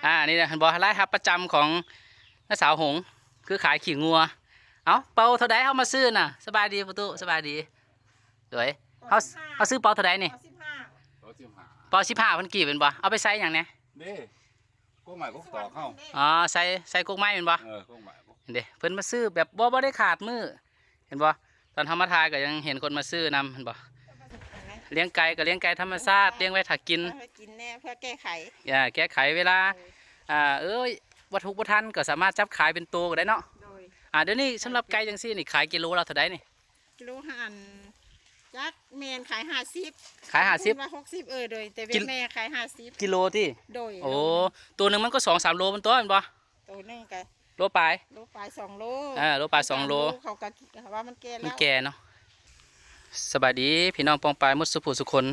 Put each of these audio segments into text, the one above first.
ອ່າ ນີ້ນະ ເຫັນບໍ່? ລາຍຮັບປະຈຳຂອງນ້າສາວຫົງ ຄືຂາຍຂີ້ງົວ. ເອົ້າ ເປົາເທົ່າໃດເຮົາມາຊື້ນະ? ສະບາຍດີພໍ່ຕູ້ ສະບາຍດີ. ໂດຍ ເຮົາ ເຮົາຊື້ເປົາເທົ່າໃດນີ້? ເປົາສິບຫ້າ ເປົາສິບຫ້າພັນກີບແມ່ນບໍ່? ເອົາໄປໃສ່ຫຍັງແດ່? ເດ້ ກົກໄມ້ກົກຕອກເຮົາ. ອໍ ໃສ່ ໃສ່ກົກໄມ້ແມ່ນບໍ່? ເອີ ກົກໄມ້ ເດ້ ເພິ່ນມາຊື້ແບບບໍ່ ບໍ່ໄດ້ຂາດມື້ ເຫັນບໍ່? ຕອນເຮົາມາຖ່າຍກໍຍັງເຫັນຄົນມາຊື້ນຳ ເຫັນບໍ່? ລ້ຽງໄກ່ກໍລ້ຽງໄກ່ທຳມະຊາດ ລ້ຽງໄວ້ຖ້າກິນ ເພື່ອກິນແດ່ ເພື່ອແກ້ໄຂ ຢ່າ ແກ້ໄຂເວລາ ເອີ ອ່າ ເອີຍ ບໍ່ທຸກບໍ່ທັນ ກໍສາມາດຈັບຂາຍເປັນໂຕກໍໄດ້ເນາະ. ໂດຍ ອ່າ ດຽວນີ້ສຳລັບໄກ່ຈັ່ງຊີ້ນີ້ ຂາຍກິໂລລະເທົ່າໃດນີ້? ກິໂລຫັ້ນ ຈັກແມ່ນຂາຍຫ້າສິບ ຂາຍຫ້າສິບ ເພິ່ນວ່າຫົກສິບ ເອີ ໂດຍ ແຕ່ເວ ກິ ແມ່ຂາຍຫ້າສິບ ກິໂລຕິ? ໂດຍ ໂອ້ ໂລໜຶ່ງ ໂຕໜຶ່ງມັນກໍສອງສາມໂລແມ່ນຕົວະ ແມ່ນບໍ່? ໂຕໜຶ່ງກໍ ໂລປາຍ ໂລປາຍສອງໂລ ອ່າ ໂລປາຍສອງໂລ ໂລ ເຂົາກໍວ່າມັນແກ່ແລ້ວ ມັນແກ່ເນາະ. ສະບາຍດີພີ່ນ້ອງປ້ອງປາຍໝົດສູ່ຜູ້ສູ່ຄົນ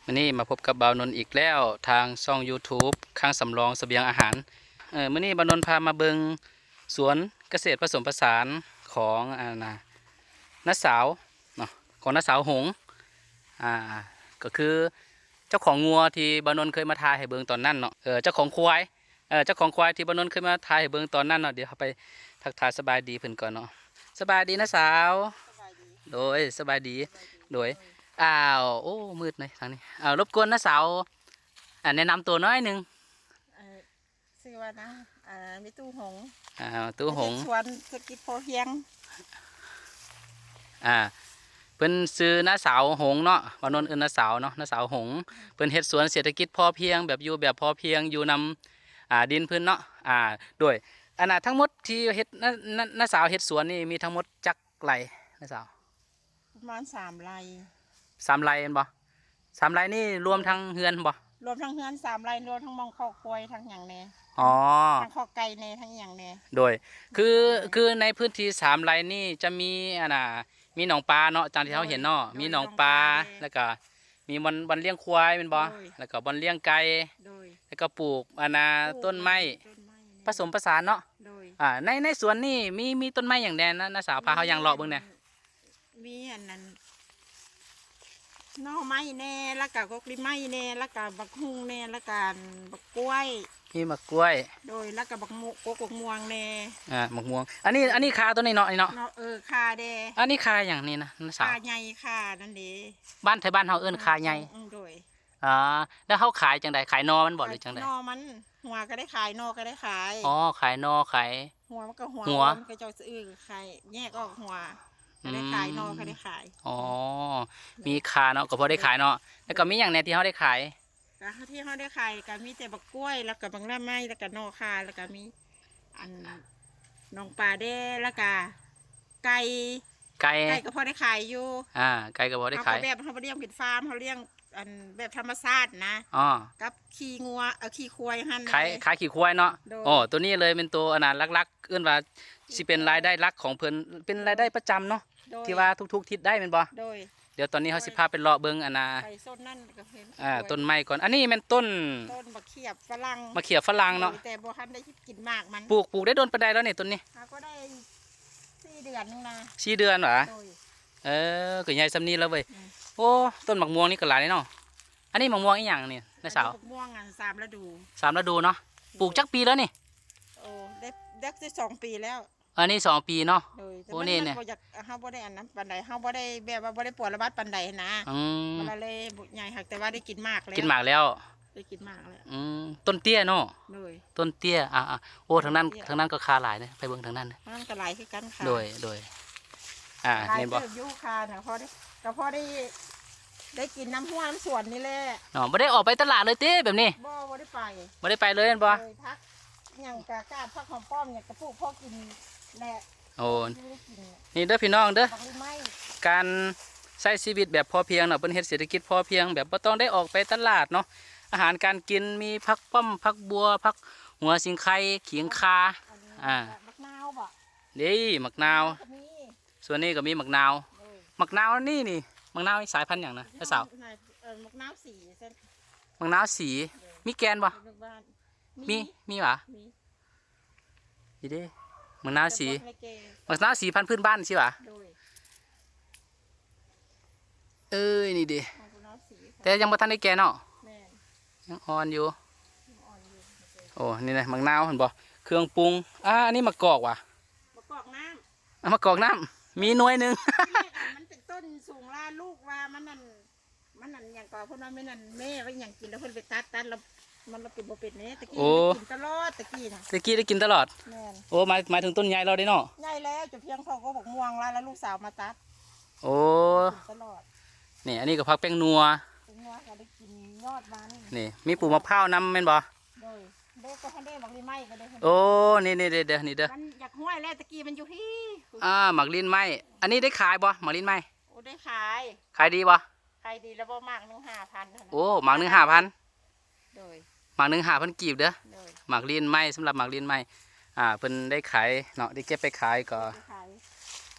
ມື້ນີ້ມາພົບກັບບ່າວນົນອີກແລ້ວ ທາງຊ່ອງຢູທູບ ຄ້າງສຳລອງສະບຽງອາຫານ. ເອີ ມື້ນີ້ບ່າວນົນພາມາເບິ່ງສວນກະເສດປະສົມປະສານຂອງ ອ່າ ນາ ນ້າສາວເນາະ ຂອງນ້າສາວຫົງ ອ່າ ກໍຄືເຈົ້າຂອງງົວທີ່ບ່າວນົນເຄີຍມາຖ່າຍໃຫ້ເບິ່ງຕອນນັ້ນເນາະ ເອີ ເຈົ້າຂອງຄວາຍ ເອີ ເຈົ້າຂອງຄວາຍທີ່ບ່າວນົນເຄີຍມາຖ່າຍໃຫ້ເບິ່ງຕອນນັ້ນເນາະ. ດຽວເຮົາໄປທັກທາຍສະບາຍດີເພິ່ນກ່ອນເນາະ. ສະບາຍດີນ້າສາວ. ສະບາຍດີ ໂດຍ ສະບາຍດີ ສະບາຍດີ ໂດຍ ໂດຍ. ອ້າວ ໂອ້ ມືດເລີຍທາງນີ້. ເອົາ ລົບກວນນ້າສາວ ອ່າ ແນະນຳຕົວໜ້ອຍໜຶ່ງ. ເອີ ຊື່ວ່ານາງ ອ່າ ແມ່ຕູ້ຫົງ ອ່າ ຕູ້ຫົງ ເຮັດສວນເສດຖະກິດພໍພຽງ ອ່າ ເພິ່ນຊື່ນ້າສາວຫົງເນາະ ບ່າວນົນເອີ້ນນ້າສາວເນາະ ນ້າສາວຫົງ. ເພິ່ນເຮັດສວນເສດຖະກິດພໍພຽງ ແບບຢູ່ແບບພໍພຽງ ຢູ່ນຳ ອ່າ ດິນເພິ່ນເນາະ. ອ່າ ໂດຍ ອັນນ່າ ທັງໝົດທີ່ເຮັດ ນ້າ ນ້າ ນ້າສາວເຮັດສວນນີ້ມີທັງໝົດຈັກໄຮ່ ນ້າສາວ? ປະມານສາມໄຮ່ ສາມໄຮ່ແມ່ນບໍ່? ສາມໄຮ່ນີ້ລວມທັງເຮືອນບໍ່? ລວມທັງເຮືອນສາມໄຮ່ ລວມທັງໝ່ອງຄອກຄວາຍທັງຫຍັງແດ່. ອໍ ທັງຄອກໄກ່ແດ່ ທັງອີ່ຫຍັງແດ່. ໂດຍ ຄື ຄືໃນພື້ນທີ່ສາມໄຮ່ນີ້ຈະມີ ອັນນ່າ ມີໜອງປາເນາະ ຕາມທີ່ເຮົາເຫັນເນາະ. ໂດຍ ມີໜອງປາ ໂດຍ ໜອງປາແດ່ ແລ້ວກໍມີບ່ອນ ບ່ອນລ້ຽງຄວາຍແມ່ນບໍ່? ໂດຍ ແລ້ວກໍບ່ອນລ້ຽງໄກ່ ໂດຍ ແລ້ວກໍປູກ ອັນນ່າ ປູກ ຕົ້ນໄມ້ ຕົ້ນໄມ້ແດ່ ປະສົມປະສານເນາະ. ໂດຍ ອ່າ ໃນ ໃນສວນນີ້ມີ ມີຕົ້ນໄມ້ຫຍັງແດ່? ນ້າ ນ້າສາວພາເຮົາຍ່າງເລາະເບິ່ງແດ່. ມີອັນນັ້ນ ໜໍ່ໄມ້ແດ່ ແລ້ວກະກົກລິໄມ້ແດ່ ແລ້ວກະບັກຫຸ່ງແດ່ ແລ້ວກະບັກກ້ວຍ ມີໝາກກ້ວຍ ໂດຍ ແລ້ວກະບັກໂມ ກົກບັກມ່ວງແດ່. ອ່າ ໝາກມ່ວງ ອັນນີ້ ອັນນີ້ຄາຕົວນີ້ເນາະ ນີ້ເນາະ ເນາະ ເອີ ຄາແດ່. ອັນນີ້ຄາຫຍັງນີ້ນະ ນ້າສາວ? ຄາໃຫຍ່ ຄານັ້ນເດ ບ້ານ ໄທບ້ານເຮົາເອີ້ນຄາໃຫຍ່. ອືມ ໂດຍ. ອ່າ ແລ້ວເຮົາຂາຍຈັ່ງໃດ? ຂາຍໜໍ່ມັນບໍ່ ຫຼືຈັ່ງໃດ? ໜໍ່ມັນ ຫົວກໍໄດ້ຂາຍ ໜໍ່ກໍໄດ້ຂາຍ. ອໍ ຂາຍໜໍ່ ຂາຍ ຫົວມັນກໍຫົວ ຫົວ ຂາຍ ເຂົາເຈົ້າຊື້ຂາຍແຍກອອກຫົວ ກໍໄດ້ຂາຍ ອືມ ໜໍ່ກໍໄດ້ຂາຍ. ອໍ ມີຄາເນາະ ກໍພໍໄດ້ຂາຍເນາະ. ແລ້ວກໍມີຫຍັງແດ່ທີ່ເຮົາໄດ້ຂາຍ? ກໍທີ່ເຮົາໄດ້ຂາຍກໍມີແຕ່ບັກກ້ວຍ ແລ້ວກໍບັກໜໍ່ໄມ້ ແລ້ວກໍໜໍ່ຄາ ແລ້ວກໍມີອັນໜອງປາແດ່ ແລ້ວກໍໄກ່ ໄກ່ ໄກ່ກໍພໍໄດ້ຂາຍຢູ່. ອ່າ ໄກ່ກໍພໍໄດ້ຂາຍ ເຮົາກໍແບບເຮົາບໍ່ລ້ຽງເປັນຟາມ ເຮົາລ້ຽງອັນແບບທຳມະຊາດນະ. ອໍ ກັບຂີ້ງົວ ເອີ ຂີ້ຄວາຍຫັ້ນ ຂາຍ ຂາຍຂີ້ຄວາຍເນາະ. ໂດຍ ອໍ ຕົວນີ້ເລີຍແມ່ນຕົວອັນນ່າຫຼັກໆ ເອີ້ນວ່າຊິເປັນລາຍໄດ້ຫຼັກຂອງເພິ່ນ ເປັນລາຍໄດ້ປະຈຳເນາະ. ໂດຍ ທີ່ວ່າທຸກໆທິດໄດ້ແມ່ນບໍ່? ໂດຍ ດຽວຕອນນີ້ເຮົາຊິພາໄປເລາະເບິ່ງອັນນ່າ ໄປໂຊນນັ້ນກໍເຫັນ ອ່າ ຕົ້ນໄມ້ກ່ອນ. ອັນນີ້ແມ່ນຕົ້ນ ຕົ້ນບັກຂຽບຝຣັ່ງ ບັກຂຽບຝຣັ່ງເນາະ. ໂດຍ ແຕ່ບໍ່ທັນໄດ້ກິນໝາກມັນ. ປູກ ປູກໄດ້ດົນປານໃດແລ້ວນີ້ຕົ້ນນີ້? ເຮົາກໍໄດ້ສີ່ເດືອນໜຶ່ງນະ. ສີ່ເດືອນຫວາ? ໂດຍ ເອີ ກໍໃຫຍ່ສ່ຳນີ້ແລ້ວເວີຍ. ອືມ ໂອ້ ຕົ້ນໝາກມ່ວງນີ້ກໍຫຼາຍເນາະ. ອັນນີ້ໝາກມ່ວງອີ່ຫຍັງນີ້ ນ້າສາວ? ອັນນີ້ໝາກມ່ວງ ອັນ ສາມລະດູ ສາມລະດູເນາະ. ໂດຍ ປູກຈັກປີແລ້ວນີ້? ໂອ້ ໄດ້ ໄດ້ສອງປີແລ້ວ. ອັນນີ້ສອງປີເນາະ. ໂດຍ ໂອ້ ແຕ່ມັນ ນີ້ ມັນ ນີ້ ບໍ່ຢາກ ເຮົາບໍ່ໄດ້ອັນນັ້ນປານໃດ ເຮົາບໍ່ໄດ້ແບບວ່າບໍ່ໄດ້ປວດລະບາດປານໃດນະ. ອືມ ມັນລະເລີຍບໍ່ໃຫຍ່ ຫາກແຕ່ວ່າໄດ້ກິນໝາກແລ້ວ ກິນໝາກແລ້ວ ໄດ້ກິນໝາກແລ້ວ. ອືມ ຕົ້ນເຕ້ຍເນາະ. ໂດຍ ຕົ້ນເຕ້ຍ. ອ່າໆ ໂອ້ ທາງນັ້ນ ຕົ້ນເຕ້ຍ ທາງນັ້ນກໍຄາຫຼາຍເດ້ ໄປເບິ່ງທາງນັ້ນ. ທາງນັ້ນກໍຫຼາຍຄືກັນຄ່ະ. ໂດຍ ໂດຍ ອ່າ ຫຼາຍ ເຫັນບໍ່? ເຕີບຢູ່ຄ່ະນະ ພໍໄດ້ ກໍພໍໄດ້ ໄດ້ກິນນຳຮົ້ວນຳສວນນີ້ແຫຼະເນາະ. ບໍ່ໄດ້ອອກໄປຕະຫຼາດເລີຍຕິແບບນີ້? ບໍ່ ບໍ່ໄດ້ໄປ ບໍ່ໄດ້ໄປເລີຍແມ່ນບໍ່? ໂດຍ ຜັກຫຍັງກະກາດ ຜັກຫອມປ້ອມຫຍັງກະປູກພໍກິນແຫຼະ. ໂອ້ ຢູ່ໄດ້ກິນແຫຼະ ນີ້ເດີພີ່ນ້ອງເດີ ບັກລິໄມ້ ການໃຊ້ຊີວິດແບບພໍພຽງເນາະ. ເພິ່ນເຮັດເສດຖະກິດພໍພຽງ ແບບບໍ່ຕ້ອງໄດ້ອອກໄປຕະຫຼາດເນາະ. ອາຫານການກິນມີຜັກປ້ອມ ຜັກບົວ ຜັກຫົວສິງໄຄ ຂີງຂ່າ ອ່າ ບັກນາວບໍ? ນີ້ ບັກນາວ ກໍມີ ສ່ວນນີ້ກໍມີໝາກນາວ. ໂດຍ ໝາກນາວນີ້ນີ້ ໝາກນາວນີ້ສາຍພັນຫຍັງນະ ນ້າສາວ? ເອີ ໝາກນາວສີຊັ້ນ ໝາກນາວສີ. ໂດຍ ມີແກ່ນບໍ່? ມີ ມີຫວາ? ມີ ນີ້ເດ້ ໝາກນາວສີ ແຕ່ບໍ່ໄດ້ແກ່ ໝາກນາວສີພັນພື້ນບ້ານຊີ້ຫວາ? ໂດຍ ເອີຍ ນີ້ເດ້ ໝາກນາວສີ ແຕ່ຍັງບໍ່ທັນໄດ້ແກ່ເນາະ. ແມ່ນ ຍັງອ່ອນຢູ່ ຍັງອ່ອນຢູ່. ໂອ້ ນີ້ນະ ໝາກນາວເຫັນບໍ່? ເຄື່ອງປຸງ. ອ່າ ອັນນີ້ໝາກກອກຫວາ? ມະກອກນ້ຳ. ອ່າ ໝາກກອກນ້ຳ ມີໜ່ວຍໜຶ່ງ. ທີແລກມັນເປັນຕົ້ນສູງຫຼາຍ ລູກວ່າມັນນັ້ນ ມັນນັ້ນຫຍັງກໍ ເພິ່ນວ່າແມ່ນນັ້ນ ແມ່ວ່າຫຍັງກິນ ແລ້ວເພິ່ນໄປຕັດ ຕັດແລ້ວມັນລະເປັນບໍ່ເປັນແດ່. ຕະກີ້ ໂອ້ ໄດ້ກິນຕະຫຼອດ ຕະກີ້ນະ ແຕ່ກີ້ໄດ້ກິນຕະຫຼອດ. ແມ່ນ. ໂອ້ ໝາຍ ໝາຍເຖິງຕົ້ນໃຫຍ່ແລ້ວເດ້ເນາະ? ໃຫຍ່ແລ້ວ ຈະພຽງພໍກໍບັກມ່ວງລະ ລະລູກສາວມາຕັດ. ໂອ້ ກິນຕະຫຼອດ. ນີ້ ອັນນີ້ກໍຜັກແປ້ງນົວ ແປ້ງນົວກໍໄດ້ກິນຍອດມັນ. ນີ້ ມີປູກມະພ້າວນຳແມ່ນບໍ່? ໂດຍ ເດ້ ກໍທັນໄດ້ໝາກລີ້ນໄມ້ກໍໄດ້. ໂອ້ ນີ້ໆ ເດີໆ ນີ້ເດີ ມັນຢາກຫ້ວຍແລ້ວ ຕະກີ້ມັນຢູ່ພີ້. ອ່າ ໝາກລີ້ນໄມ້ ອັນນີ້ໄດ້ຂາຍບໍ່ ໝາກລີ້ນໄມ້? ໂອ້ ໄດ້ຂາຍ. ຂາຍດີບໍ່? ຂາຍດີແລ້ວບໍ່ ໝາກໜຶ່ງຫ້າພັນຫັ້ນນະ. ໂອ້ ໝາກໜຶ່ງຫ້າພັນ. ໂດຍ ໝາກໜຶ່ງຫ້າພັນກີບເດີ. ໂດຍ ໝາກລີ້ນໄມ້ ສຳລັບໝາກລີ້ນໄມ້ ອ່າ ເພິ່ນໄດ້ຂາຍເນາະ ໄດ້ເກັບໄປຂາຍກໍ ໄດ້ຂາຍ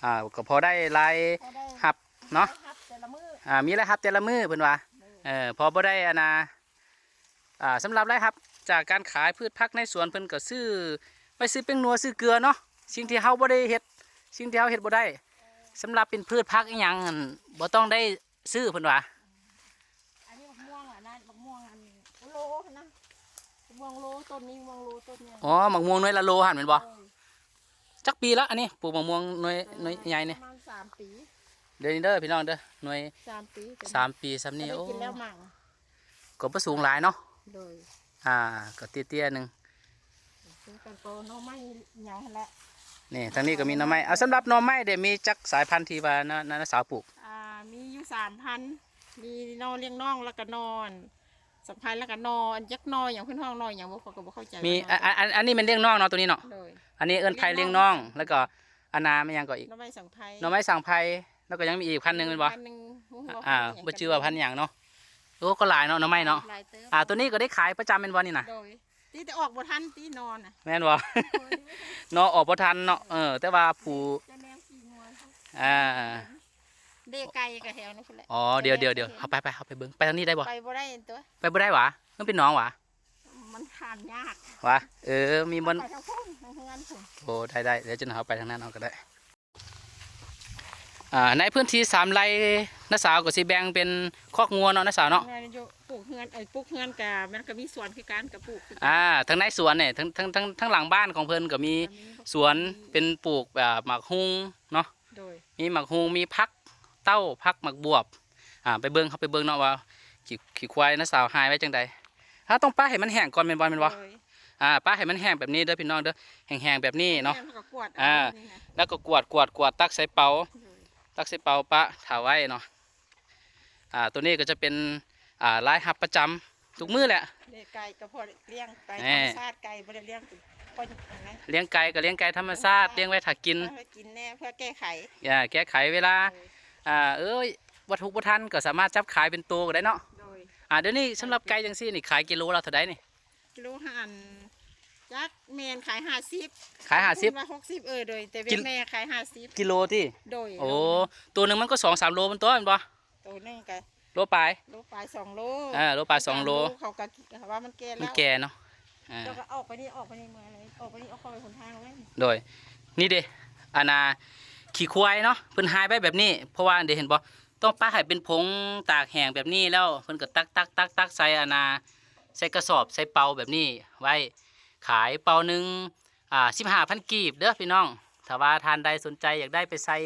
ອ່າ ກໍພໍໄດ້ລາຍ ພໍໄດ້ຮັບເນາະ ລາຍຮັບແຕ່ລະມື້. ອ່າ ມີລາຍຮັບແຕ່ລະມື້ເພິ່ນວ່າ. ໂດຍ ເອີ ພໍບໍ່ໄດ້ອັນນາ ອ່າ ສຳລັບລາຍຮັບຈາກການຂາຍພືດຜັກໃນສວນ ເພິ່ນກໍຊື້ໄວ້ຊື້ແປ້ງນົວ ຊື້ເກືອເນາະ ສິ່ງທີ່ເຮົາບໍ່ໄດ້ເຮັດ ສິ່ງທີ່ເຮົາເຮັດບໍ່ໄດ້. ສຳລັບເປັນພືດຜັກອີ່ຫຍັງຫັ້ນ ບໍ່ຕ້ອງໄດ້ຊື້ເພິ່ນວ່າ. ອັນນີ້ໝາກມ່ວງ ອັນນັ້ນໝາກມ່ວງອັນໂລຫັ້ນນະ ໝາກມ່ວງໂລ ຕົ້ນນີ້ໝາກມ່ວງໂລ ຕົ້ນນີ້. ອໍ ໝາກມ່ວງໜ່ວຍລະໂລຫັ້ນແມ່ນບໍ່? ໂດຍ ຈັກປີລະ ອັນນີ້ປູກໝາກມ່ວງໜ່ວຍ ເອີ ໜ່ວຍໃຫຍ່ນີ້ ປະມານສາມປີ. ເດີນີ້ເດີພີ່ນ້ອງເດີ ໜ່ວຍສາມປີ ສາມປີສ່ຳນີ້. ໂອ້ ກໍບໍ່ສູງຫຼາຍເນາະ. ໂດຍ ອ່າ ກໍເຕ້ຍໆໜຶ່ງ. ຄືກັນກໍໜໍ່ໄມ້ຫຍັງຫັ້ນແຫຼະ. ນີ້ທາງນີ້ກໍມີໜໍ່ໄມ້. ເອົາ ສຳລັບໜໍ່ໄມ້ເດ ມີຈັກສາຍພັນທີ່ວ່ານ້າ ນ້າສາວປູກ? ອ່າ ມີຢູ່ສາມພັນ ມີໜໍ່ລ້ຽງນ້ອງ ແລ້ວກໍໜໍ່ສັງໄພ ແລ້ວກໍໜໍ່ ອັນຈັກໜໍ່ຫຍັງ ເພິ່ນຮ້ອງໜໍ່ຫຍັງບໍ່ ຂ້ອຍກໍບໍ່ເຂົ້າໃຈ. ມີ ອັນ ອັນ ອັນນີ້ແມ່ນລ້ຽງນ້ອງເນາະ ໂຕນີ້ເນາະ. ໂດຍ ອັນນີ້ເອີ້ນໄພລ້ຽງນ້ອງ ແລ້ວກໍອັນນາແມ່ນຫຍັງກໍອີກ? ໜໍ່ໄມ້ສັງໄພ ໜໍ່ໄມ້ສັງໄພ ແລ້ວກໍຍັງມີອີກພັນໜຶ່ງແມ່ນບໍ່? ພັນໜຶ່ງ ອ່າ ບໍ່ຈື່ວ່າພັນຫຍັງເນາະ. ໂອ້ ກໍຫຼາຍເນາະ ໜໍ່ໄມ້ເນາະ. ຫຼາຍເຕີບ. ອ່າ ໂຕນີ້ກໍໄດ້ຂາຍປະຈຳແມ່ນບໍ່ນີ້ນະ? ໂດຍ ຕິແຕ່ອອກບໍ່ທັນຕິໜໍ່ນະ. ແມ່ນບໍ່? ໂດຍ ໜໍ່ອອກບໍ່ທັນເນາະ. ເອີ ແຕ່ວ່າຜູ້ ຈະແນວຂີ້ງົວ ອ່າ ເດ ໄກ່ກໍແຖວນັ້ນພຸ້ນແຫຼະ. ອໍ ດຽວໆ ດຽວ ເຮົາໄປ ໄປ ເຮົາໄປເບິ່ງ ໄປທາງນີ້ໄດ້ບໍ່? ໄປບໍ່ໄດ້ຕົວະ ໄປບໍ່ໄດ້ຫວາ? ມັນເປັນໜອງຫວາ? ມັນຂ້າມຍາກຫວາ? ເອີ ມີບ່ອນ ໄປທາງພຸ້ນ ທາງເຮືອນພຸ້ນ. ໂອ້ ໄດ້ໆ ດຽວຈັ່ງເຮົາໄປທາງນັ້ນເຮົາກໍໄດ້. ອ່າ ໃນພື້ນທີ່ສາມໄຮ່ ນ້າສາວກໍຊິແບ່ງເປັນຄອກງົວເນາະ ນ້າສາວເນາະ. ແມ່ນຢູ່ ປູກເຮືອນ ເອີ ປູກເຮືອນກະ ມັນກໍມີສວນຄືກັນ ກໍປູກຄືກັນ. ອ່າ ທາງໃນສວນນີ້ ທາງ ທາງ ທາງ ທາງຫຼັງບ້ານຂອງເພິ່ນກໍມີ ກໍມີ ສວນ ເປັນປູກ ອ່າ ໝາກຮຸ່ງເນາະ. ໂດຍ ມີໝາກຮຸ່ງ ມີຜັກເຕົ້າ ຜັກ ໝາກບວບ. ອ່າ ໄປເບິ່ງ ເຮົາໄປເບິ່ງເນາະວ່າ ຂີ້ ຂີ້ຄວາຍນ້າສາວຫາຍໄວ້ຈັ່ງໃດ. ເຮົາຕ້ອງປະໃຫ້ມັນແຫ້ງກ່ອນແມ່ນບໍ່ ແມ່ນບໍ່? ໂດຍ ອ່າ ປະໃຫ້ມັນແຫ້ງແບບນີ້ເດີພີ່ນ້ອງເດີ ແຫ້ງໆແບບນີ້ເນາະ. ແຫ້ງແລ້ວກໍກວາດ ອ່າ ເອົາແບບນີ້ນະ ແລ້ວກໍກວາດ ກວາດ ກວາດ ຕັກໃສ່ເປົາ. ໂດຍ ຕັກໃສ່ເປົາປະຖ້າໄວ້ເນາະ. ອ່າ ໂຕນີ້ກໍຈະເປັນ ອ່າ ລາຍຮັບປະຈຳທຸກມື້ແຫຼະ. ລ້ຽງໄກ່ກໍພໍລ້ຽງໄປ ທຳມະຊາດ ໄກ່ບໍ່ໄດ້ລ້ຽງເປັນ ພໍ ອັນນັ້ນ ລ້ຽງໄກ່ກໍລ້ຽງໄກ່ທຳມະຊາດ ລ້ຽງໄວ້ຖ້າກິນ ເພື່ອກິນແດ່ ເພື່ອແກ້ໄຂ ອ່າ ແກ້ໄຂເວລາ ໂດຍ ອ່າ ເອີຍ ບໍ່ທຸກບໍ່ທັນກໍສາມາດຈັບຂາຍເປັນໂຕກໍໄດ້ເນາະ. ໂດຍ ອ່າ ດຽວນີ້ສຳລັບໄກ່ຈັ່ງຊີ້ນີ້ ຂາຍກິໂລລະເທົ່າໃດນີ້? ກິໂລຫັ້ນ ຈັກແມ່ນຂາຍຫ້າສິບ ຂາຍຫ້າສິບ ເພິ່ນວ່າຫົກສິບ. ເອີ ໂດຍ ແຕ່ ກິ ແມ່ຂາຍຫ້າສິບ ກິໂລຕິ? ໂດຍ ໂອ້ ໂລໜຶ່ງ ໂຕໜຶ່ງມັນກໍສອງສາມໂລມັນຕົວະ ແມ່ນບໍ່? ໂຕໜຶ່ງກໍໂລປາຍ ໂລປາຍສອງໂລ. ເອີ ໂລປາຍສອງໂລ ເຂົາກໍວ່າມັນແກ່ແລ້ວ ມັນແກ່ເນາະ. ອ່າ ເຈົ້າກໍອອກໄປນີ້ ອອກໄປນີ້ ເມືອອອກໄປນີ້ ອອກໄປຫົນທາງເລີຍ. ໂດຍ ນີ້ເດ້ ອັນນ່າ ຂີ້ຄວາຍເນາະ ເພິ່ນຫາຍໄວ້ແບບນີ້ ເພາະວ່າເດ້ ເຫັນບໍ່ ຕ້ອງປະໃຫ້ເປັນຜົງຕາກແຫ້ງແບບນີ້ ແລ້ວເພິ່ນກໍຕັກໆໆໃສ່ ອັນນ່າ ໃສ່ກະສອບ ໃສ່ເປົາແບບນີ້ໄວ້ ຂາຍເປົາໜຶ່ງ ອ່າ ສິບຫ້າພັນກີບເດີພີ່ນ້ອງ. ຖ້າວ່າທ່ານໃດສົນໃຈຢາກໄດ້ໄປໃສ່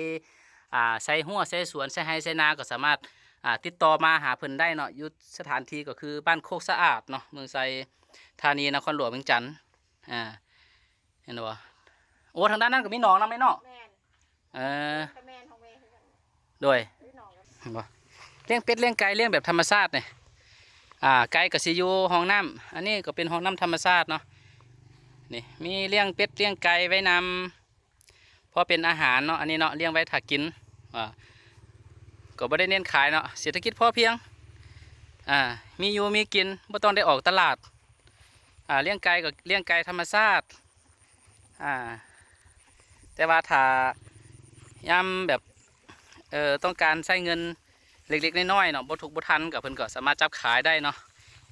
ອ່າ ໃສ່ຮົ້ວ ໃສ່ສວນ ໃສ່ໄຮ່ ໃສ່ນາ ກໍສາມາດ ອ່າ ຕິດຕໍ່ມາຫາເພິ່ນໄດ້ເນາະ. ຢູ່ສະຖານທີ່ກໍຄືບ້ານໂຄກສະອາດເນາະ ເມືອງໄຊທານີ ນະຄອນຫຼວງວຽງຈັນ. ອ່າ ເຫັນບໍ່? ໂອ້ ທາງດ້ານນັ້ນກໍມີໜອງນຳເນາະ. ແມ່ນ ເອີ ກໍແມ່ນຂອງແມ່ຄືກັນ. ໂດຍ ເຫັນບໍ່? ລ້ຽງເປັດລ້ຽງໄກ່ ລ້ຽງແບບທຳມະຊາດນີ້ ອ່າ ໄກ່ກໍຊິຢູ່ຫ້ອງນ້ຳ. ອັນນີ້ກໍເປັນຫ້ອງນ້ຳທຳມະຊາດເນາະ. ນີ້ ມີລ້ຽງເປັດລ້ຽງໄກ່ໄວ້ນຳ ພໍເປັນອາຫານເນາະ ອັນນີ້ເນາະ ລ້ຽງໄວ້ຖ້າກິນ. ອ່າ ກໍບໍ່ໄດ້ເນັ້ນຂາຍເນາະ ເສດຖະກິດພໍພຽງ. ອ່າ ມີຢູ່ມີກິນ ບໍ່ຕ້ອງໄດ້ອອກຕະຫຼາດ. ອ່າ ລ້ຽງໄກ່ກໍລ້ຽງໄກ່ທຳມະຊາດ. ອ່າ ແຕ່ວ່າຖ້າຍາມແບບ ເອີ ຕ້ອງການໃຊ້ເງິນເລັກໆນ້ອຍໆເນາະ ບໍ່ທຸກບໍ່ທັນ ກໍເພິ່ນກໍສາມາດຈັບຂາຍໄດ້ເນາະ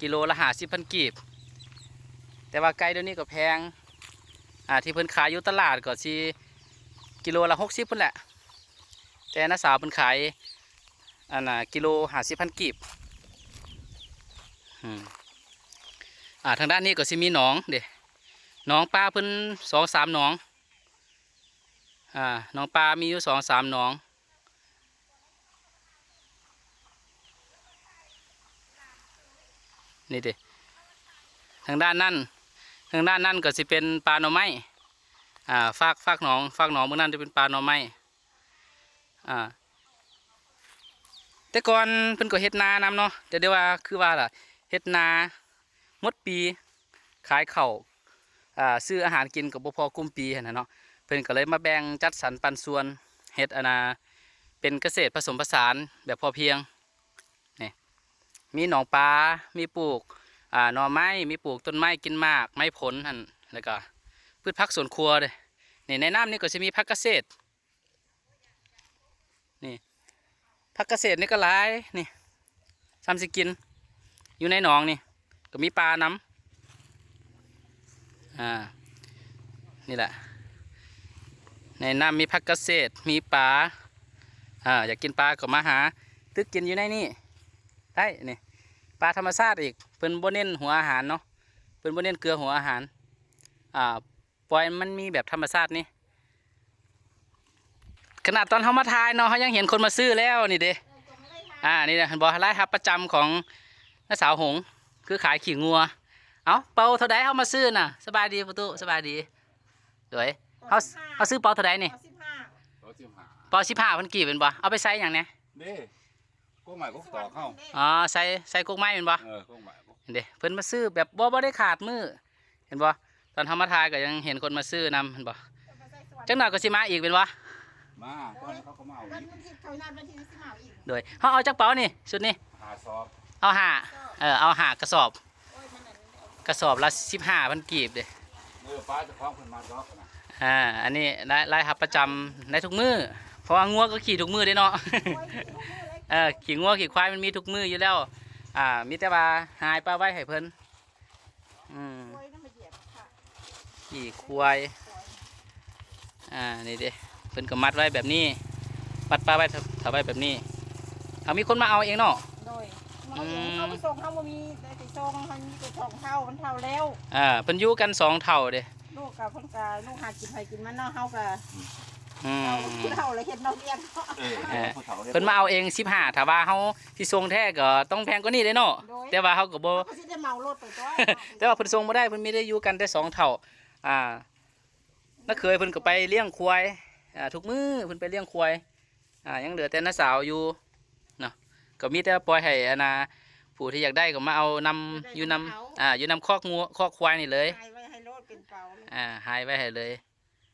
ກິໂລລະຫ້າສິບພັນກີບ. ແຕ່ວ່າໄກ່ດຽວນີ້ກໍແພງ ອ່າ ທີ່ເພິ່ນຂາຍຢູ່ຕະຫຼາດກໍຊິກິໂລລະຫົກສິບພຸ້ນແຫຼະ ແຕ່ນ້າສາວເພິ່ນຂາຍ ອັນນ່າ ກິໂລຫ້າສິບພັນກີບ. ອືມ ອ່າ ທາງດ້ານນີ້ກໍຊິມີໜອງເດ້ ໜອງປາເພິ່ນສອງສາມໜອງ ອາ ໜອງປາມີຢູ່ສອງສາມໜອງ. ນີ້ເດ້ ທາງດ້ານນັ້ນ ທາງດ້ານນັ້ນກໍຊິເປັນປ່າໜໍ່ໄມ້ ອາ ຟາກ ຟາກໜອງ ຟາກໜອງເບື້ອງນັ້ນຈະເປັນປ່າໜໍ່ໄມ້ ອາ ແຕ່ກ່ອນເພິ່ນກໍເຮັດນານຳເນາະ ແຕ່ ແຕ່ວ່າຄືວ່າລະ ເຮັດນາໝົດປີ ຂາຍເຂົ້າ ອາ ຊື້ອາຫານກິນກໍບໍ່ພໍກຸ້ມປີຫັ້ນນະເນາະ ເພິ່ນກໍເລີຍມາແບ່ງຈັດສັນປັນສ່ວນເຮັດ ອັນນ່າ ເປັນກະເສດປະສົມປະສານແບບພໍພຽງ. ນີ້ ມີໜອງປາ ມີປູກ ອາ ໜໍ່ໄມ້ ມີປູກຕົ້ນໄມ້ກິນໝາກ ໄມ້ຜົນຫັ້ນ ແລ້ວກໍພືດຜັກສວນຄົວເດ້. ນີ້ໃນນ້ຳນີ້ກໍຊິມີຜັກກະເສດ ນີ້ ຜັກກະເສດນີ້ກໍຫຼາຍ ນີ້ ຊ່ຳຊິກິນ ຢູ່ໃນໜອງນີ້ ກໍມີປານຳ ອາ ນີ້ແຫຼະ ໃນນ້ຳມີຜັກກະເສດ ມີປາ ອາ ຢາກກິນປາກໍມາຫາຕຶກກິນຢູ່ໃນນີ້ໄດ້. ນີ້ ປາທຳມະຊາດອີກ ເພິ່ນບໍ່ເນັ້ນຫົວອາຫານເນາະ ເພິ່ນບໍ່ເນັ້ນເກືອຫົວອາຫານ ອາ ປ່ອຍມັນມີແບບທຳມະຊາດນີ້ ຂະໜາດຕອນເຮົາມາຖ່າຍເນາະ ເຮົາຍັງເຫັນຄົນມາຊື້ແລ້ວນີ້ເດ້. ອາ ນີ້ນະ ເຫັນບໍ່ ລາຍຮັບປະຈຳຂອງນ້າສາວຫົງ ຄືຂາຍຂີ້ງົວ. ເອົ້າ ເປົາເທົ່າໃດເຮົາມາຊື້ນະ? ສະບາຍດີປະຕູ ສະບາຍດີ. ໂດຍ ເຮົາ ເຮົາຊື້ເປົາເທົ່າໃດນີ້? ເປົາສິບຫ້າ ເປົາສິບຫ້າພັນກີບແມ່ນບໍ່? ເອົາໄປໃສ່ຫຍັງແດ່? ເດ້ ກົກໄມ້ກົກຕອກເຮົາ ອໍ ໃສ່ ໃສ່ກົກໄມ້ແມ່ນບໍ່? ເອີ ກົກໄມ້ ເດ້ ເພິ່ນມາຊື້ແບບບໍ່ ບໍ່ໄດ້ຂາດມື້ ເຫັນບໍ່? ຕອນເຮົາມາຖ່າຍກໍຍັງເຫັນຄົນມາຊື້ນຳ ເຫັນບໍ່? ຈັກໜ້ອຍກໍຊິມາອີກແມ່ນບໍ່? ມາ ກ່ອນເຂົາກໍມາເອົາອີກ ວັນທິດເຂົານັດ ວັນທິດສິມາເອົາອີກ. ໂດຍ ເຮົາເອົາຈັກເປົານີ້ ຊຸດນີ້? ຫ້າສອບ ເອົາຫ້າ ເອີ ເອົາຫ້າກະສອບ ກະສອບລະສິບຫ້າພັນກີບເດ້. ເອີ ປ້າເຈົ້າຂອງເພິ່ນມາດອກນະ. ອາ ອັນນີ້ລາຍ ລາຍຮັບປະຈຳໄດ້ທຸກມື້ ເພາະວ່າງົວກໍຂີ່ທຸກມື້ເດ້ເນາະ. ເອີ ຂີ່ງົວຂີ່ຄວາຍມັນມີທຸກມື້ຢູ່ແລ້ວ. ອາ ມີແຕ່ວ່າຫາຍປາໄວ້ໃຫ້ເພິ່ນ. ອືມ ຂີ່ຄວາຍ ອາ ນີ້ເດ້ ເພິ່ນກໍມັດໄວ້ແບບນີ້ ມັດປາໄວ້ ຖະ ຖະໄວ້ແບບນີ້. ເຮົາມີຄົນມາເອົາເອງເນາະ? ໂດຍ ມາເອົາເອງ. ອືມ ເຮົາໄປສົ່ງ ເຮົາບໍ່ມີໄດ້ໄປສົ່ງ ເຮົາມີແຕ່ສອງເຖົ້າ ມັນເຖົ້າແລ້ວ. ອາ ເພິ່ນຢູ່ກັນສອງເຖົ້າເດ້. ລູກກໍ ເພິ່ນກໍ ລູກຫາກິນໃຜກິນມັນເນາະ ເຮົາກໍ ອືມ ເຖົ້າແລ້ວເຮັດນອກວຽກເນາະ. ເອີ ເອີ ເພິ່ນມາເອົາເອງສິບຫ້າ ຖ້າວ່າເຮົາຊິສົ່ງແທ້ກໍຕ້ອງແພງກວ່ານີ້ເດ້ເນາະ. ໂດຍ ແຕ່ວ່າເຮົາກໍບໍ່ ເຮົາກໍຊິໄດ້ເໝົາລົດໄປຕົວະ. ແຕ່ວ່າເພິ່ນສົ່ງບໍ່ໄດ້ ເພິ່ນມີແຕ່ຢູ່ກັນແຕ່ສອງເຖົ້າ. ອາ ນ້າເຂີຍເພິ່ນກໍໄປລ້ຽງຄວາຍ ອາ ທຸກມື້ເພິ່ນໄປລ້ຽງຄວາຍ. ອາ ຍັງເຫຼືອແຕ່ນ້າສາວຢູ່ເນາະ ກໍມີແຕ່ປ່ອຍໃຫ້ ອັນນ່າ ຜູ້ທີ່ຢາກໄດ້ກໍມາເອົານຳ ຢາກໄດ້ ຢູ່ນຳ ກໍມາເອົາ ອາ ຢູ່ນຳຄອກງົວ ຄອກຄວາຍນີ້ເລີຍ. ຫາຍໄວ້ໃຫ້ໂລດເປັນເປົາ ອາ ຫາຍໄວ້ໃຫ້ເລີຍ.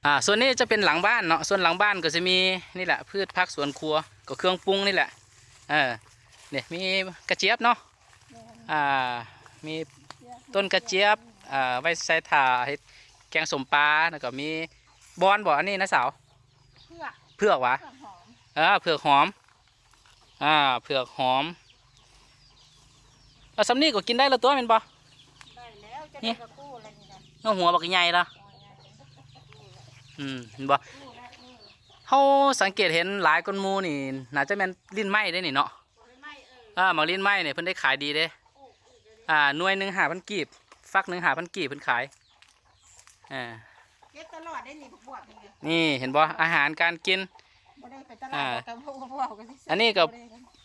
ອາ ສ່ວນນີ້ຈະເປັນຫຼັງບ້ານເນາະ ສ່ວນຫຼັງບ້ານກໍຈະມີນີ້ແຫຼະ ພືດຜັກສວນຄົວ ກໍເຄື່ອງປຸງນີ້ແຫຼະ. ເອີ ນີ້ມີກະຈຽບເນາະ. ແມ່ນ ອາ ມີຕົ້ນກະຈຽບ ອາ ໄວ້ໃສ່ຖ້າເຮັດແກງສົ້ມປາ ແລ້ວກໍມີບອນບໍ ອັນນີ້ນະສາວ? ເຜືອກ ເຜືອກຫວາ? ເຜືອກຫອມ ເອີ ເຜືອກຫອມ ອາ ເຜືອກຫອມ. ເອົາ ສ່ຳນີ້ກໍກິນໄດ້ແລ້ວຕົວະແມ່ນບໍ່? ໄດ້ແລ້ວ ຈະໄດ້ກະໂກ້ແລ້ວນີ້ນະ. ເອົາ ຫົວບັກໃຫຍ່ລະ. ອືມ ເຫັນບໍ່? ເຮົາສັງເກດເຫັນຫຼາຍກວ່າໝູ່ນີ້ ໜ້າຈະແມ່ນລິ້ນໄມ້ເດ້ນີ້ເນາະ. ເອີ ໝາກລິ້ນໄມ້ນີ້ເພິ່ນໄດ້ຂາຍດີເດ້. ອາ ໜ່ວຍໜຶ່ງຫ້າພັນກີບ ຝັກໜຶ່ງຫ້າພັນກີບເພິ່ນຂາຍ. ເອີ ເກັບຕະຫຼອດໄດ້ນີ້ ບວບນີ້. ນີ້ເຫັນບໍ່? ອາຫານການກິນ ບໍ່ໄດ້ໄປຕະຫຼາດ ອາ ດອກ ກໍບໍ່ ບໍ່ ບໍ່ ກໍຊິ ອັນນີ້ກໍ ບໍ່ໄດ້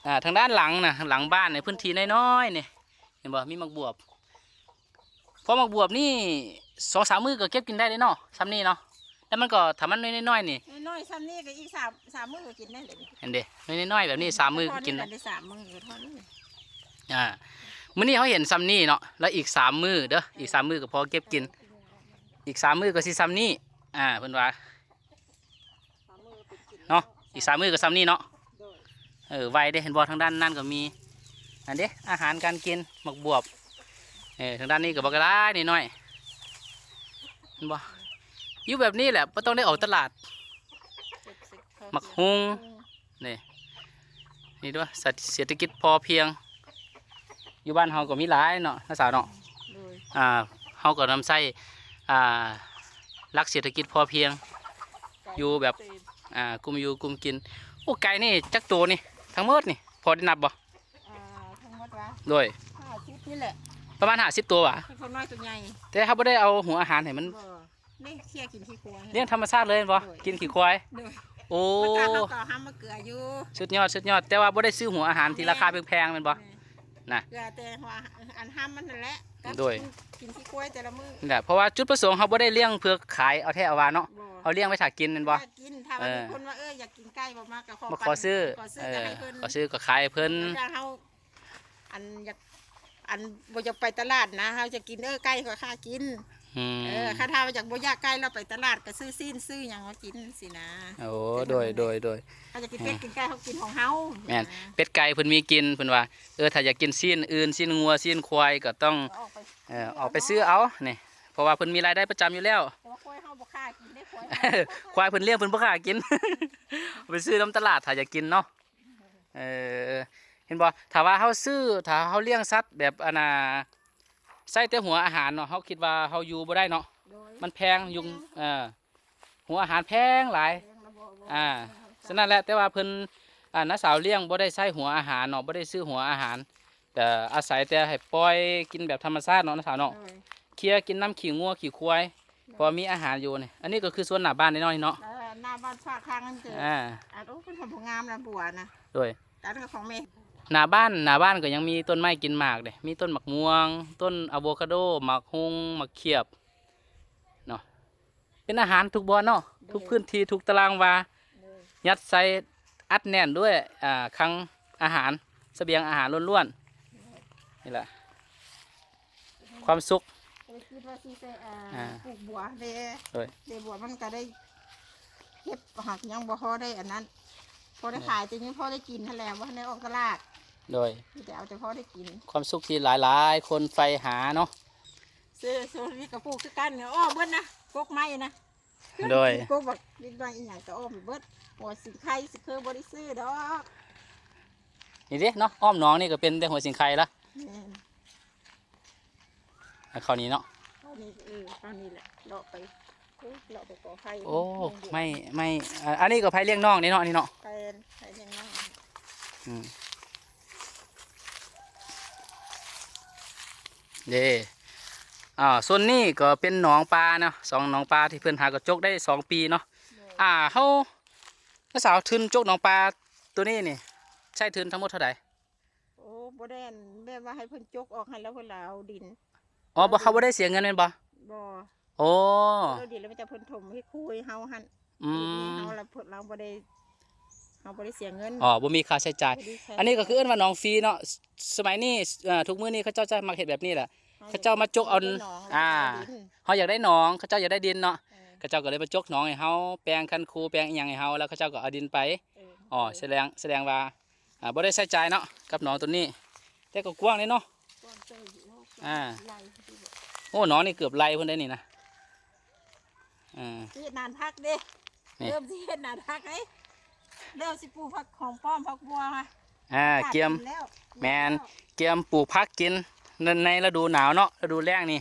ອາ ທາງດ້ານຫຼັງນະ ຫຼັງບ້ານໃນພື້ນທີ່ນ້ອຍໆນີ້ ເຫັນບໍ່? ມີໝາກບວບ ເພາະໝາກບວບນີ້ສອງສາມມື້ກໍເກັບກິນໄດ້ເດ້ເນາະ ສ່ຳນີ້ເນາະ. ແລ້ວມັນກໍ ຖ້າມັນໜ່ວຍນ້ອຍໆນີ້ ນ້ອຍໆສ່ຳນີ້ກໍອີກສາມ ສາມມື້ກໍກິນໄດ້ແລ້ວນີ້. ເຫັນເດ ນ້ອຍໆແບບນີ້ສາມມື້ກໍກິນໄດ້ ສາມມື້ກໍພໍນີ້. ອ່າ ມື້ນີ້ເຮົາເຫັນສ່ຳນີ້ເນາະ ແລ້ວອີກສາມມື້ເດີ ອີກສາມມື້ກໍພໍເກັບກິນ ອີກສາມມື້ກໍຊິສ່ຳນີ້. ອ່າ ເພິ່ນວ່າ ເນາະ ອີກສາມມື້ກໍສ່ຳນີ້ເນາະ. ໂດຍ ເອີ ໄວເດ້ ເຫັນບໍ່? ທາງດ້ານນັ້ນກໍມີ ອັນເດ້ ອາຫານການກິນ ໝາກບວບ. ເອີ ທາງດ້ານນີ້ກໍບັກຫຼາຍນ້ອຍໆ ເຫັນບໍ່? ຢູ່ແບບນີ້ແຫຼະ ບໍ່ຕ້ອງໄດ້ອອກຕະຫຼາດ. ໝາກຫຸ່ງ ນີ້ ນີ້ດ້ວຍ ເສດຖະກິດພໍພຽງ. ຢູ່ບ້ານເຮົາກໍມີຫຼາຍເນາະ ນ້າສາວເນາະ. ໂດຍ ອ່າ ເຮົາກໍນຳໃຊ້ ອ່າ ຫຼັກເສດຖະກິດພໍພຽງ ຢູ່ແບບ ອ່າ ກຸ້ມຢູ່ກຸ້ມກິນ. ໂອ້ ໄກ່ນີ້ຈັກໂຕນີ້ ທັງໝົດນີ້ ພໍໄດ້ນັບບໍ່? ອ່າ ທັງໝົດຫວາ? ໂດຍ ຫ້າສິບນີ້ແຫຼະ. ປະມານຫ້າສິບໂຕຫວາ? ເປັນຄວາມນ້ອຍຕົວໃຫຍ່ ແຕ່ເຮົາບໍ່ໄດ້ເອົາຫົວອາຫານໃຫ້ມັນ ບໍ່ ນີ້ເລີຍກິນຂີ້ຄວາຍ ລ້ຽງທຳມະຊາດເລີຍແມ່ນບໍ່? ໂດຍ ກິນຂີ້ຄວາຍ ໂດຍ ໂອ້ ແຕ່ເຮົາກໍເອົາຫາມາເກືອຢູ່ ສຸດຍອດ ສຸດຍອດ ແຕ່ວ່າບໍ່ໄດ້ຊື້ຫົວອາຫານທີ່ລາຄາແພງໆແມ່ນບໍ່? ແມ່ນ ນະ ເກືອແຕ່ຫົວ ອັນຫາມມັນນັ້ນແຫຼະ ກັບ ໂດຍ ກິນຂີ້ຄວາຍແຕ່ລະມື້ ນີ້ແຫຼະ ເພາະວ່າຈຸດປະສົງເຮົາບໍ່ໄດ້ລ້ຽງເພື່ອຂາຍເອົາແທ້ເອົາວ່າເນາະ ບໍ່ ເຮົາລ້ຽງໄວ້ຖ້າກິນແມ່ນບໍ່? ຖ້າກິນ ຖ້າວ່າ ເອີ ມີຄົນວ່າ ເອີ ຢາກກິນໄກ່ບໍ່ ມາກໍຂໍ ມາຂໍຊື້ ຂໍຊື້ ເອີ ກໍໃຫ້ເພິ່ນ ຂໍຊື້ກໍຂາຍໃຫ້ເພິ່ນ ແລ້ວເຮົາ ອັນຢາກ ອັນບໍ່ຢາກໄປຕະຫຼາດນະ ເຮົາຈະກິນ ເອີ ໄກ່ກໍຂ້າກິນ ອືມ ເອີ ຄັນຖ້າວ່າຢາກ ບໍ່ຢາກໄກ່ ເຮົາໄປຕະຫຼາດກໍຊື້ຊີ້ນຊື້ຫຍັງມາກິນຊີ້ນະ ໂອ້ ໂດຍ ໂດຍ ໂດຍ ເຮົາຢາກກິນເປັດກິນໄກ່ ເຮົາກິນຂອງເຮົາ ແມ່ນ ນະ ເປັດໄກ່ເພິ່ນມີກິນ ເພິ່ນວ່າ ເອີ ຖ້າຢາກກິນຊີ້ນອື່ນ ຊີ້ນງົວ ຊີ້ນຄວາຍ ກໍຕ້ອງ ກໍອອກໄປ ເອີ ອອກໄປຊື້ເອົານີ້ ເພາະວ່າເພິ່ນມີລາຍໄດ້ປະຈຳຢູ່ແລ້ວ ແຕ່ວ່າຄວາຍເຮົາບໍ່ຂ້າກິນເດ້ ຄວາຍ ຄວາຍເພິ່ນລ້ຽງເພິ່ນບໍ່ຂ້າກິນ ໄປຊື້ນຳຕະຫຼາດ ຖ້າຢາກກິນເນາະ ເອີ ເຫັນບໍ່ ຖ້າວ່າເຮົາຊື້ ຖ້າເຮົາລ້ຽງສັດແບບ ອັນນ່າ ໃຊ້ແຕ່ຫົວອາຫານເນາະ ເຮົາຄິດວ່າເຮົາຢູ່ບໍ່ໄດ້ເນາະ ໂດຍ ມັນແພງ ແພງ ຢູ່ ເອີ ຫົວອາຫານແພງຫຼາຍ ແພງລະບໍ່ ບໍ່ ອ່າ ບໍ່ ສະນັ້ນແຫຼະ ແຕ່ວ່າເພິ່ນ ອ່າ ນ້າສາວລ້ຽງບໍ່ໄດ້ໃຊ້ຫົວອາຫານເນາະ ບໍ່ໄດ້ຊື້ຫົວອາຫານ ກໍອາໄສແຕ່ໃຫ້ປ່ອຍກິນແບບທຳມະຊາດເນາະ ນ້າສາວເນາະ ໂດຍ ເຄຍກິນນຳຂີ້ງົວຂີ້ຄວາຍ ໂດຍ ເພາະວ່າມີອາຫານຢູ່ນີ້ ອັນນີ້ກໍຄືສວນໜ້າບ້ານນ້ອຍໆເນາະ ເອີ ໜ້າບ້ານຟາກທາງນັ້ນເດ ອ່າ ອັນ ໂອ້ ເພິ່ນທຳບໍ່ງາມນະບົວນະ ໂດຍ ອັນນັ້ນຂອງແມ່ ໜ້າບ້ານ ໜ້າບ້ານກໍຍັງມີຕົ້ນໄມ້ກິນໝາກເດ້ ມີຕົ້ນໝາກມ່ວງ ຕົ້ນອາໂວຄາໂດ ໝາກຮຸ່ງ ໝາກຂຽບເນາະ ເປັນອາຫານທຸກບ່ອນເນາະ ໂດຍ ທຸກພື້ນທີ່ ທຸກຕາລາງວາ ໂດຍ ຍັດໃສ່ອັດແໜ້ນດ້ວຍ ອ່າ ຄັງອາຫານ ສະບຽງອາຫານລ້ວນໆ ໂດຍ ນີ້ແຫຼະ ຄວາມສຸກ ກໍເລີຍຄິດວ່າຊິໃສ່ ອ່າ ອ່າ ປູກບົວແດ່ ໂດຍ ແຕ່ບົວມັນກໍໄດ້ເກັບ ຫາກຍັງບໍ່ພໍໄດ້ອັນນັ້ນ ພໍໄດ້ຂາຍ ແຕ່ຍັງພໍໄດ້ກິນຫັ້ນແຫຼະ ບໍ່ທັນໄດ້ອອກຕະຫຼາດ ໂດຍ ມີແຕ່ເອົາແຕ່ພໍໄດ້ກິນ ຄວາມສຸກທີ່ຫຼາຍໆຄົນໃຝ່ຫາເນາະ ເສື້ອໂຊນນີ້ກໍປູກຄືກັນ ອ້ອມເບິດນະ ກົກໄມ້ນະ ໂດຍ ກົກບັກເລັກນ້ອຍອີ່ຫຍັງກໍອ້ອມເບິດ ຫົວສິງໄຄຊິຄືບໍ່ໄດ້ຊື້ດອກ ນີ້ເດ້ເນາະ ອ້ອມໜອງນີ້ກໍເປັນແຕ່ຫົວສິງໄຄລະ ແມ່ນ ເຂົ້ານີ້ເນາະ ເຂົ້ານີ້ ເອີ ເຂົ້ານີ້ແຫຼະ ເລາະໄປ ເລາະໄປກໍໄຜ່ ໂອ້ ໄມ້ ໄມ້ ອັນນີ້ກໍໄຜ່ລ້ຽງນ້ອງເດ້ເນາະ ນີ້ເນາະ ໄຜ່ ໄຜ່ລ້ຽງນ້ອງ ອືມ ເດ້ ອ່າ ສ່ວນນີ້ກໍເປັນໜອງປາເນາະ ສອງໜອງປາທີ່ເພິ່ນຫາກໍຈົກໄດ້ສອງປີເນາະ ໂດຍ ອ່າ ເຮົາ ນ້າສາວ ທຶນຈົກໜອງປາໂຕນີ້ນີ້ ໃຊ້ທຶນທັງໝົດເທົ່າໃດ? ໂອ້ ບໍ່ໄດ້ ອັນ ແບບວ່າໃຫ້ເພິ່ນຈົກອອກໃຫ້ ແລ້ວເພິ່ນລະເອົາດິນ ອໍ ບໍ່ ເຮົາບໍ່ໄດ້ເສຍເງິນແມ່ນບໍ່? ບໍ່ ໂອ້ ເອົາດິນ ແລ້ວມີແຕ່ເພິ່ນຖົມເຮັດຄູໃຫ້ເຮົາຫັ້ນ ອືມ ເຮັດໃຫ້ເຮົາ ແລ້ວເພິ່ນ ເຮົາບໍ່ໄດ້ ເຮົາບໍ່ໄດ້ເສຍເງິນ ອໍ ບໍ່ມີຄ່າໃຊ້ຈ່າຍ ບໍ່ມີຄ່າໃຊ້ຈ່າຍ ອັນນີ້ກໍຄືເອີ້ນວ່າໜອງຟຣີເນາະ ສະໄໝນີ້ ເອີ ທຸກມື້ນີ້ເຂົາເຈົ້າຈະມັກເຮັດແບບນີ້ແຫຼະ ເຂົາເຈົ້າມາຈົກເອົາ ເຂົາເຈົ້າຢາກໄດ້ໜອງ ອ່າ ເຂົາຢາກໄດ້ໜອງ ເຂົາເຈົ້າຢາກໄດ້ດິນເນາະ ເອີ ເຂົາເຈົ້າກໍເລີຍມາຈົກໜອງໃຫ້ເຮົາ ແປງຄັນຄູ ແປງອີ່ຫຍັງໃຫ້ເຮົາ ແລ້ວເຂົາເຈົ້າກໍເອົາດິນໄປ ເອີ ອໍ ສະແດງ ສະແດງວ່າ ອ່າ ບໍ່ໄດ້ໃຊ້ຈ່າຍເນາະ ກັບໜອງໂຕນີ້ ແຕ່ກໍກວ້າງເດ້ເນາະ ກວ້າງເຕີບຢູ່ ອ່າ ໃຫຍ່ ໂອ້ ໜອງນີ້ເກືອບໄລ່ພຸ້ນເດ້ນີ້ນະ ອ່າ ຊິເຮັດນານຜັກເດ້ ນີ້ ເລີ່ມຊິເຮັດນານຜັກເດ້ ເລີ່ມຊິປູກຜັກຫອມປ້ອມ ຜັກບົວ ອ່າ ກຽມ ແມ່ນ ກຽມປູກຜັກກິນ ໃນ ໃນລະດູໜາວເນາະ ລະດູແລ້ງນີ້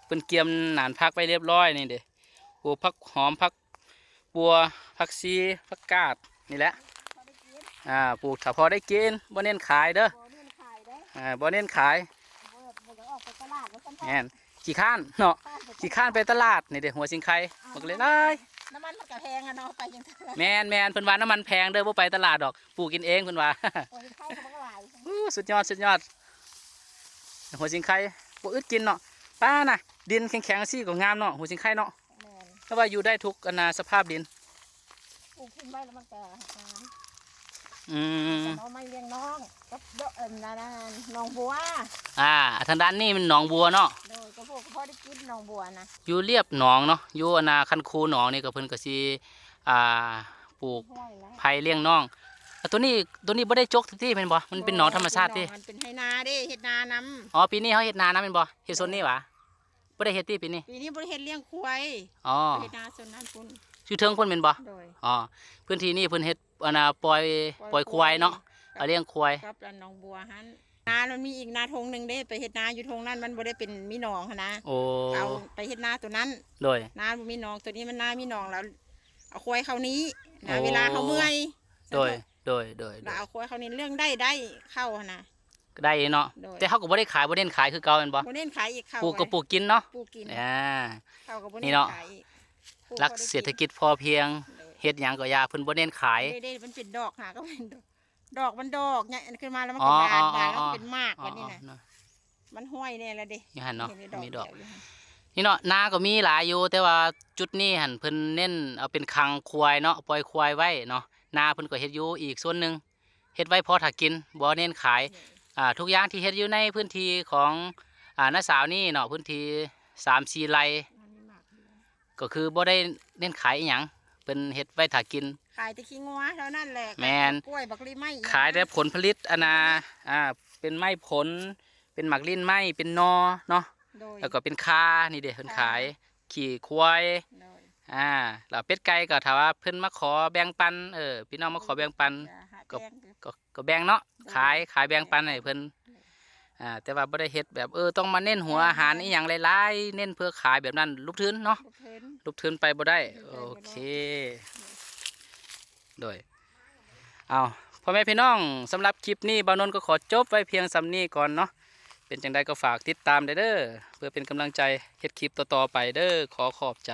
ເພິ່ນກຽມນານຜັກໄວ້ລຽບຮ້ອຍນີ້ເດ້ ປູກຜັກຫອມ ຜັກບົວ ຜັກຊີ ຜັກກາດ ນີ້ແຫຼະ ອ່າ ປູກຖ້າພໍໄດ້ກິນ ບໍ່ເນັ້ນຂາຍເດີ ບໍ່ເນັ້ນຂາຍເດ້ ອ່າ ບໍ່ເນັ້ນຂາຍ ບໍ່ ບໍ່ຢາກອອກໄປຕະຫຼາດວ່າຊັ້ນເຖາະ ແມ່ນ ຂີ້ຄ້ານເນາະ ຂີ້ຄ້ານໄປຕະຫຼາດ ນີ້ເດ້ ຫົວສິງໄຄ ມັນກໍເລີຍຫຼາຍ ນ້ຳມັນມັນກໍແພງອະເນາະ ໄປຈັ່ງຊັ້ນ ແມ່ນໆ ເພິ່ນວ່ານ້ຳມັນແພງເດີ ບໍ່ໄປຕະຫຼາດດອກ ປູກກິນເອງ ເພິ່ນວ່າ ຫົວສິງໄຄກໍບໍ່ຫຼາຍ ອູ້ ສຸດຍອດ ສຸດຍອດ ຫົວສິງໄຄ ບໍ່ອຶດກິນເນາະ ປ້ານະ ດິນແຂງໆ ຊີ້ກໍງາມເນາະ ຫົວສິງໄຄເນາະ ແມ່ນ ແຕ່ວ່າຢູ່ໄດ້ທຸກອັນນາສະພາບດິນ ປູກຖິ້ມໄວ້ແລ້ວມັນກໍງາມ ອືມ ໜໍ່ໄມ້ລ້ຽງນ້ອງ ກັບດອກ ເອີ ໜອງບົວ ອ່າ ທາງດ້ານນີ້ແມ່ນໜອງບົວເນາະ ໂດຍ ກໍພໍ ກໍພໍໄດ້ກິນໜອງບົວນະ ຢູ່ລຽບໜອງເນາະ ຢູ່ອັນນາຄັນຄູໜອງນີ້ກໍເພິ່ນກໍຊິ ອ່າ ປູກໄຜ່ລ້ຽງນ້ອງ ອ່າ ໂຕນີ້ ໂຕນີ້ບໍ່ໄດ້ຈົກຕິແມ່ນບໍ່? ມັນເປັນໜອງທຳມະຊາດຕິ ມັນເປັນໄຮ່ນາເດ້ ເຮັດນານຳ ອໍ ປີນີ້ເຮົາເຮັດນານຳແມ່ນບໍ່? ເຮັດໂຊນນີ້ຫວາ? ບໍ່ໄດ້ເຮັດຕິປີນີ້? ປີນີ້ບໍ່ໄດ້ເຮັດ ລ້ຽງຄວາຍ ອໍ ເຮັດນາໂຊນນັ້ນພຸ້ນ ຢູ່ເທິງພຸ້ນແມ່ນບໍ່? ໂດຍ ອໍ ພື້ນທີ່ນີ້ເພິ່ນເຮັດ ອັນນາ ປ່ອຍ ປ່ອຍຄວາຍເນາະ ເອົາລ້ຽງຄວາຍ ກັບອັນໜອງບົວຫັ້ນ ນາມັນມີອີກນາທົ່ງໜຶ່ງເດ້ ໄປເຮັດນາຢູ່ທົ່ງນັ້ນ ມັນບໍ່ໄດ້ເປັນມີໜອງຫັ້ນນະ ໂອ້ ເອົາໄປເຮັດນາໂຕນັ້ນ ໂດຍ ນາບໍ່ມີໜອງ ໂຕນີ້ມັນນາມີໜອງ ແລ້ວເອົາຄວາຍເຂົ້ານີ້ນະ ໂອ້ ເວລາເຮົາເມື່ອຍ ໂດຍ ໂດຍ ໂດຍ ແລ້ວເອົາຄວາຍເຂົ້ານີ້ ເລື່ອງໄດ້ ໄດ້ເຂົ້າຫັ້ນນະ ໄດ້ເນາະ ໂດຍ ແຕ່ເຮົາກໍບໍ່ໄດ້ຂາຍ ບໍ່ເນັ້ນຂາຍຄືເກົ່າແມ່ນບໍ່? ບໍ່ເນັ້ນຂາຍອີກ ເຂົ້າ ປູກກໍປູກກິນເນາະ ປູກກິນ ອ່າ ເຂົ້າກໍບໍ່ເນັ້ນ ນີ້ເນາະ ຂາຍອີກ ຫຼັກເສດຖະກິດພໍພຽງ ເຮັດຫຍັງກໍຢ່າ ເພິ່ນບໍ່ເນັ້ນຂາຍ ເດ້ໆ ມັນເປັນດອກ ຫາກໍເປັນດອກ ດອກມັນດອກ ໃຫຍ່ຂຶ້ນມາແລ້ວມັນກໍບານ ບານແລ້ວມັນເປັນໝາກ ບັດນີ້ນະ ມັນຫ້ອຍແດ່ລະເດ້ ຢູ່ຫັ້ນເນາະ ມີດອກ ນີ້ເນາະ ນາກໍມີຫຼາຍຢູ່ ແຕ່ວ່າຈຸດນີ້ຫັ້ນເພິ່ນເນັ້ນເອົາເປັນຄັງຄວາຍເນາະ ປ່ອຍຄວາຍໄວ້ເນາະ ນາເພິ່ນກໍເຮັດຢູ່ອີກສ່ວນໜຶ່ງ ເຮັດໄວ້ພໍຖ້າກິນ ບໍ່ເນັ້ນຂາຍ ອ່າ ທຸກຢ່າງທີ່ເຮັດຢູ່ໃນພື້ນທີ່ຂອງ ອ່າ ນ້າສາວນີ້ເນາະ ພື້ນທີ່ສາມສີ່ໄຮ່ ກໍຄືບໍ່ໄດ້ເນັ້ນຂາຍອີ່ຫຍັງ ເພິ່ນເຮັດໄວ້ຖ້າກິນ ຂາຍແຕ່ຂີ້ງົວເທົ່ານັ້ນແຫຼະ ແມ່ນ ກັບກ້ວຍ ບັກລີ້ໄມ້ ຂາຍແຕ່ຜົນຜະລິດ ອັນນ່າ ອ່າ ເປັນໄມ້ຜົນ ເປັນໝາກລີ້ນໄມ້ ເປັນໜໍ່ເນາະ ໂດຍ ແລ້ວກໍເປັນຂ່າ ນີ້ເດ້ ເພິ່ນຂາຍ ຂີ້ຄວາຍ ໂດຍ ອ່າ ແລ້ວເປັດໄກ່ກໍຖ້າວ່າເພິ່ນມາຂໍແບ່ງປັນ ເອີ ພີ່ນ້ອງມາຂໍແບ່ງປັນ ກໍ ກໍ ກໍແບ່ງເນາະ ໂດຍ ຂາຍ ຂາຍແບ່ງປັນໃຫ້ເພິ່ນ ອ່າ ແຕ່ວ່າບໍ່ໄດ້ເຮັດແບບ ເອີ ຕ້ອງມາເນັ້ນຫົວອາຫານອີ່ຫຍັງຫຼາຍໆ ເນັ້ນເພື່ອຂາຍແບບນັ້ນ ຫຼຸບທຶນເນາະ ຫຼຸບທຶນ ຫຼຸບທຶນໄປບໍ່ໄດ້ ໂອເຄ ໂດຍ ເອົາ ພໍ່ແມ່ພີ່ນ້ອງ ສຳລັບຄລິບນີ້ ບ່າວນົນກໍຂໍຈົບໄວ້ພຽງສ່ຳນີ້ກ່ອນເນາະ ເປັນຈັ່ງໃດກໍຝາກຕິດຕາມແດ່ເດີ ເພື່ອເປັນກຳລັງໃຈເຮັດຄລິບຕໍ່ໆໄປເດີ ຂໍຂອບໃຈ.